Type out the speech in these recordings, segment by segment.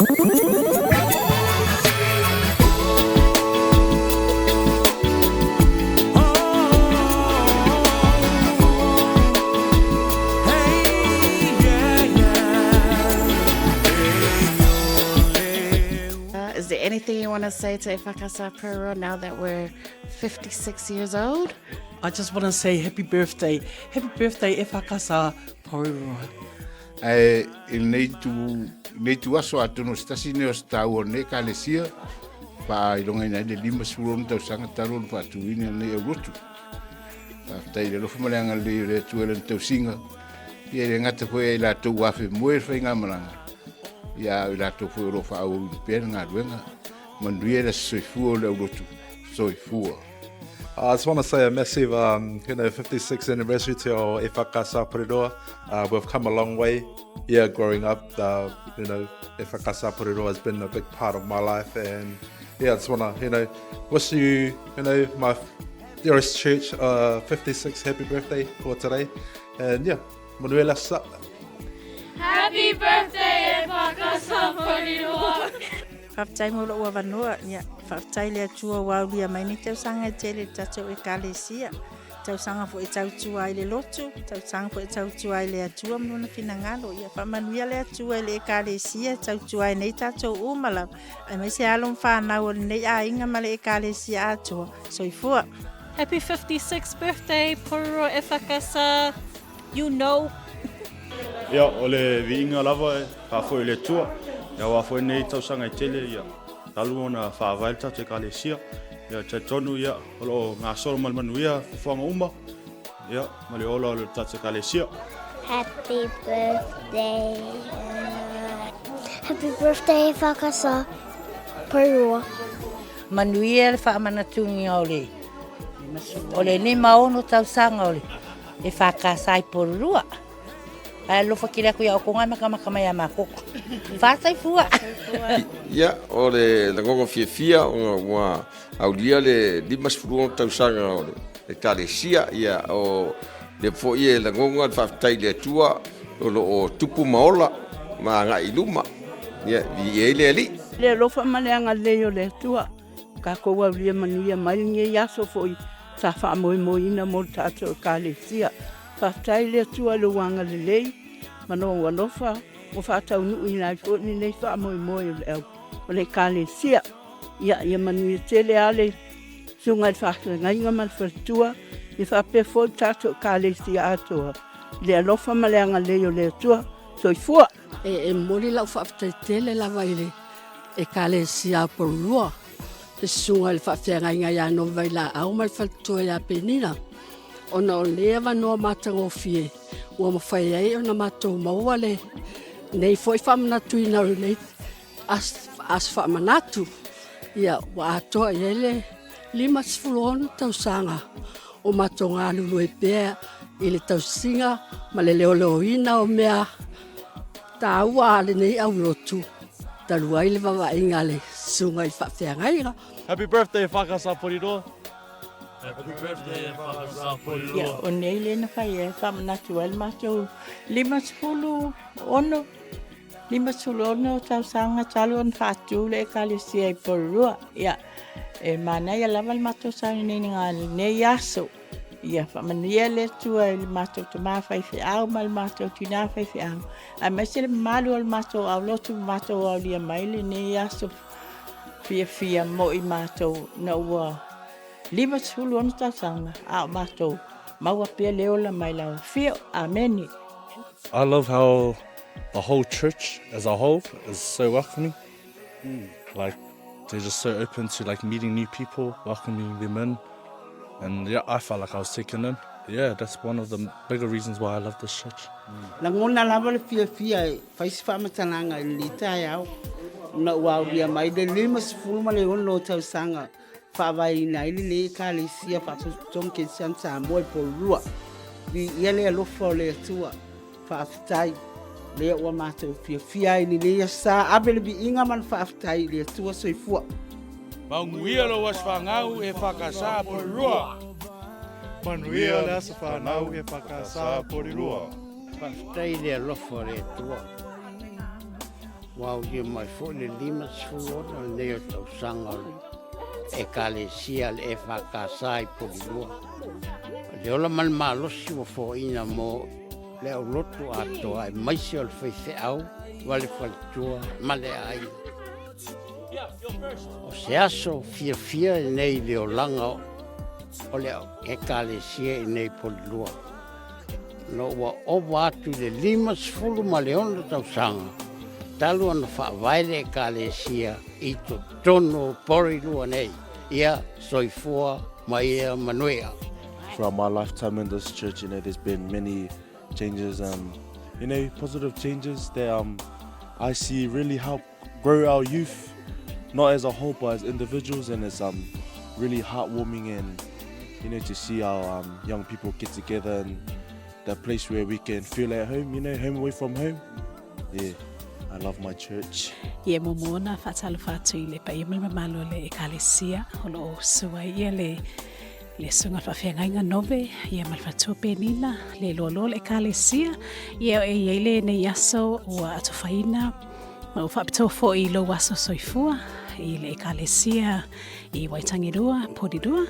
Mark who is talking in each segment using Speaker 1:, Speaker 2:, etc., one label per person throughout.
Speaker 1: Is there anything you want to say to Efakasa Porirua now that we're 56 years old?
Speaker 2: I just want to say happy birthday. Happy birthday Efakasa Porirua.
Speaker 3: Ae i lenei itu, lenei itu aso atonu o se tasi lenei o se taua o lenei Ekalesia, faailogaina ai le 56 tausaga talu ona faatuina lenei aulotu. Faafetai i le alofa ma le agalelei o le Atua i lana tausiga, ia e le gata foi ia i latou ua afemoe i le faigamalaga, ia a o i latou foi o lo o faaauauina pea le galuega. Manuia le aso soifua o le aulotu. Soifua.
Speaker 4: I just want to say a massive, um, you know, 56th anniversary to our Efakasa Porirua. Uh, we've come a long way. Yeah, growing up, uh, you know, Efakasa Porirua has been a big part of my life. And yeah, I just want to, you know, wish you, you know, my dearest church, uh, 56th happy birthday for today. And yeah, Manuela Sa.
Speaker 5: Happy birthday Efakasa Porirua.
Speaker 6: Faafetai mo lou avanoa. Ia, faafetai le Atua ua aulia mai nei tausaga e tele i le tatou Ekalesia. Tausaga foi e tautua ai le lotu, tausaga foi e tautua ai le Atua ma lona finagalo. Ia faamanuia le Atua i le Ekalesia e tautua ai nei tatou uma lava, aemaise alo ma fanau o lenei aiga ma le Ekalesia atoa. Soifua.
Speaker 5: Happy 56th birthday Porirua Efakasa you know.
Speaker 7: Ia, o le viiga lava e faafoi i le Atua, ia aua foi nei tausaga e tele, ia, talu ona faavae le tatou Ekalesia. Ia, e talitonu, ia, o lo o gasolo ma le manuia fuafuaga uma, ia, ma le ola o le tatou Ekalesia.
Speaker 8: Happy birthday Happy birthday Whakasa Porirua.
Speaker 9: Manuia le faamanatuina o le o le 56 tausaga o le EFKS i Porirua. Ae alofa tele atu ia outou na matamata mai ia matou. Faataifua.
Speaker 10: Ia, o le lagona fiafia ona ua aulia le 56 tausaga o le Ekalesia, ia, o lea foi e lagona le faafetai i le Atua o lo o tupu ma ola ma agai i luma, ia, viia ai le Alii.
Speaker 11: Le alofa ma le agalelei o le Atua, tatou aulia manuia mai lenei aso foi sa faamoemoeina mo le tatou Ekalesia. Faafetai i le Atua i lou agalelei ma lou alofa ua faataunuuina ai foi lenei faamoemoe o le au o le Ekalesia. Ia, ia manuia tele lava le Susuga i le Faafeagaiga ma le Faletua, ia faapea foi le tatou Ekalesia atoa i le alofa ma le agalelei o le Atua. Soifua!
Speaker 12: E momoli lau faafetai tele lava i le Ekalesia a Porirua, le Susuga i le Faafeagaiga ia Novi Vailaau ma le Faletua ia Penina, ona o lenei avanoa matagofie ua mafai ai ona matou maua lenei foi faamanatuina o lenei aso faamanatu. Ia, ua atoa i ai le 56 tausaga o matou galulue pea i le tausiga ma le leoleoina o mea taua a lenei aulotu talu ai le vavaaiga a le susuga i le faafeagaiga.
Speaker 7: Happy birthday Whakasa Porirua.
Speaker 13: Happy birthday Whakasa Porirua.
Speaker 9: Ia, o nei lea na fai ai, faamanatu ai le matou 56 56 tausaga talu ona faatu le Ekalesia i Porirua. Ia, e manaia lava le matou sauniuniga i lenei aso. Ia faamanuia le Atua i le matou tama faifeau ma le matou tinā faifeau, aemaise le mamalu o le matou aulotu ma matou aulia mai lenei aso fiafia mo i matou ina ua 56 tausaga a o matou maua pea le ola mai lau afio. Amene.
Speaker 4: I love how the whole church as a whole is so welcoming. Like they're just so open to like meeting new people, welcoming them in. And yeah, I felt like I was taken in. Yeah, that's one of the bigger reasons why I love this church.
Speaker 14: Lagona lava le fiafia e fai se faamatalaga i lenei taeao, ona ua aulia mai le 56 tausaga faavaeina ai lenei Ekalesia Faatototoga Kerisiano Samoa i Porirua. Viia le alofa o le Atua. Faafetai. Lea ua matou fiafia ai i lenei aso sa ave le viiga ma le faafetai i le Atua. Soifua.
Speaker 13: Manuia lou aso fanau e whakasa Porirua.
Speaker 4: Manuia le aso fanau e whakasa Porirua.
Speaker 15: Faafetai i le alofa o le Atua. Ua aulia mai foi le 56 lenei o tausaga o le Ekalesia a le EFKS i Porirua. O le ola ma le malosi ua foaiina mo le aulotu atoa aemaise o le faifeau ma le faletua ma le aiga. O se aso fiafia lenei i le olaga o le Ekalesia i nei Porirua. Ona ua ova atu i le 56 tausaga talu ona faavae le Ekalesia i totonu o Porirua nei. Ia soifua ma ia manuia.
Speaker 4: Throughout my lifetime in this church, you know, there's been many changes, you know, positive changes that I see really help grow our youth, not as a whole, but as individuals, and it's really heartwarming and, you know, to see our young people get together in that place where we can feel at home, you know, home away from home. Yeah, I love my church.
Speaker 16: Ia muamua ona faatalofa atu i le paia ma le mamalu o le Ekalesia o lo o susu ai ia le le susuga o le faafeagaiga Nove ia ma le faletua Penina le loaloa o le Ekalesia. Ia e i ai lenei aso ua atofaina ma ua faapitoa foi i lou aso soifua i le Ekalesia i Waitangirua, Porirua.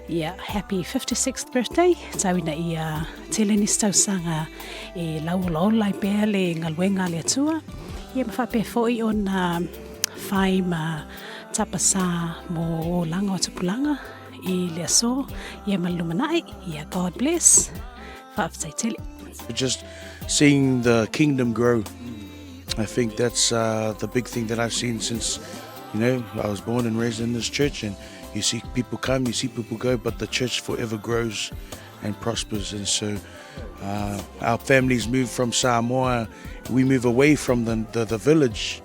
Speaker 16: Ia, happy 56th birthday. Tau ina ia tele nisi tausaga e lauolaola ai pea le galuega a le Atua. Ia ma faapea foi ona fai ma tapasā mo olaga o tupulaga i le aso ia ma le lumanai. Ia, God bless. Faafetai tele.
Speaker 17: Just seeing the kingdom grow. I think that's the big thing that I've seen since, you know, I was born and raised in this church. And you see people come, you see people go, but the church forever grows and prospers. And so our families move from Samoa, we move away from the village,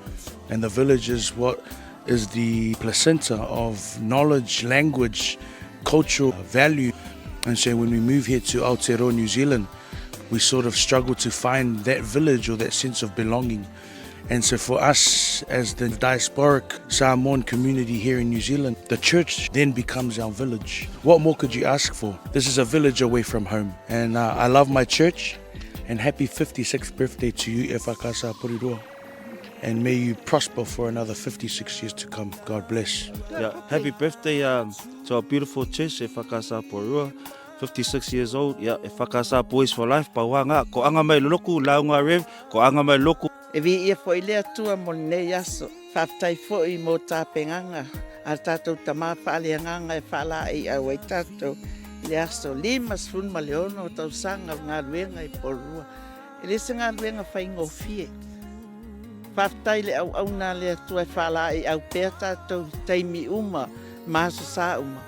Speaker 17: and the village is what is the placenta of knowledge, language, cultural value. And so when we move here to Aotearoa, New Zealand, we sort of struggle to find that village or that sense of belonging. And so for us as the diasporic Samoan community here in New Zealand, the church then becomes our village. What more could you ask for? This is a village away from home. And I love my church, and happy 56th birthday to you, EFKS Porirua. And may you prosper for another 56 years to come. God bless.
Speaker 18: Yeah, happy birthday to our beautiful church, EFKS Porirua. 56 years old, yeah, EFKS boys for life, pauanga, ko anga mai loloku, launga rev, ko anga mai loku.
Speaker 14: E viia foi le Atua mo lenei aso. Faafetai foi mo tapenaga a le tatou Tamā faaleagaga e faalaeiau ai tatou i le aso 56 tausaga o le galuega i Porirua. E le se galuega faigofie. Faafetai i le auauna a le Atua e faalaeiau pea tatou i taimi uma ma aso sa uma,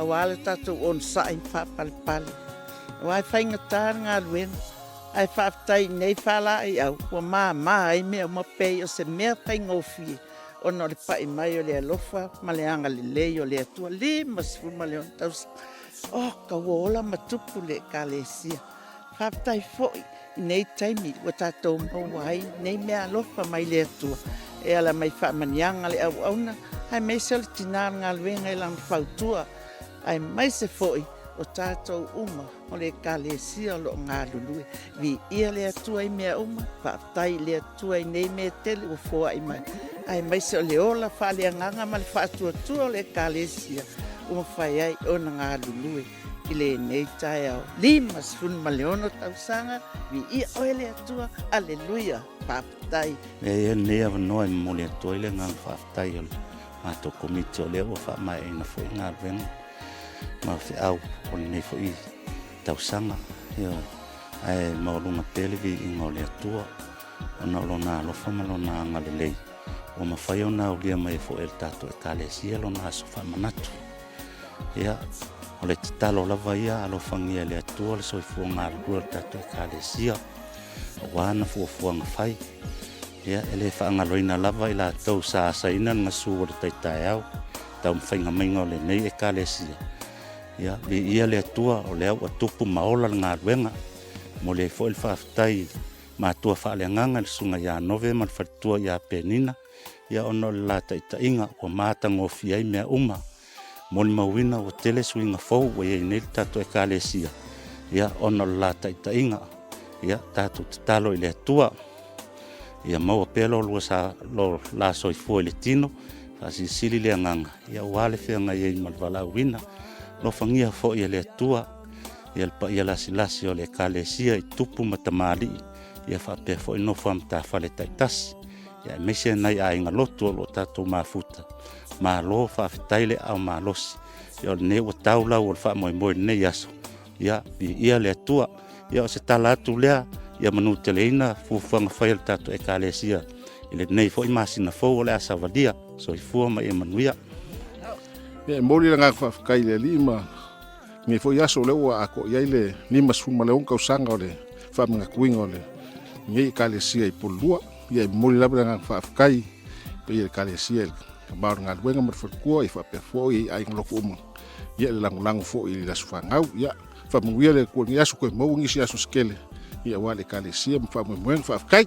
Speaker 14: auā le tatou onosai ma faapalepale. Auā e faigata le galuega, ae faafetai i nei faalaeiau ua māmā ai mea uma pei o se mea faigofie ona o le pai mai o le alofa ma le agalelei o le Atua. 56 tausaga. Oh, ka ua ola ma tupu le Ekalesia. Faafetai foi i nei taimi ua tatou maua ai nei mea alofa mai le Atua e ala mai faamaniaga le auauna, aemaise o le tinā o le galuega i lana fautua, aemaise foi o tatou uma o le Ekalesia o lo o galulue. Viia le Atua i mea uma, faafetai i le Atua i nei mea tele ua foai mai, aemaise o le ola faaleagaga ma le faatuatua o le Ekalesia ua mafai ai ona galulue i lenei taeao. 56 tausaga, viia oe le Atua, aleluia, faafetai.
Speaker 18: Avea ia lenei avanoa e momoli atu ai le agaga faafetai o le matou Komiti o lea ua faamaeaina foi galuega ma feau o lenei foi tausaga. Ioe, ae maualuga pea le viiga o le Atua ona o Lona alofa ma Lona agalelei ua mafai ona aulia mai ai foi e le tatou Ekalesia Lona aso faamanatu. Ia, o le tatalo lava ia, alofagia e le Atua le soifua galulue o le tatou Ekalesia, aua ana fuafuaga fai. Ia, e le faagaloina lava i latou sa asaina le gasu o le tai taeao, taumafaiga maiga o lenei Ekalesia. Ia, viia le Atua, o lea ua tupu ma ola le galuega. Momoli ai foi le faafetai i matua faaleagaga i le Susuga ia Nove ma le faletua ia Penina, ia ona o le la taitaiga ua matagofie ai mea uma. Molimauina ua tele suiga fou ua i ai nei le tatou Ekalesia, ia ona o le la taitaiga. Ia tatou tatalo i le Atua. Ia maua pea lo lua sa lo la soifua i le tino, faasilisili le agaga, ia aua le feagai ai ma le valaauina. Alofagia foi e le Atua ia le paia lasilasi o le Ekalesia i tupu ma tamalii, ia faapea foi nofo a matafale taitasi, ia aemaise nai aiga lotu o lo o tatou mafuta. Malo faafetai le aao malosi, ia o lenei ua tau lau o le faamoemoe i lenei aso, ia viia le Atua. Ia o se tala atu lea, ia manuteleina fuafuaga fai a le tatou Ekalesia i lenei foi masina fou o le a savalia. Soifua ma ia manuia.
Speaker 3: Ia, e momoli le agaga faafetai i le Alii ma lenei foi aso o lea ua atoa i ai le 56 tausaga o le faamanatuina o lenei Ekalesia i Pololua. Ia, e momoli lava le agaga faafetai i paia o le Ekalesia i le tama o le galuega ma le faletua, ia faapea foi i aiga lotu uma, ia le lagolago foi i le aso fanau. Ia, faamanuia le Atua i lenei aso, toe maua nisi aso se tele, ia aua le Ekalesia ma faamoemoega. Faafetai.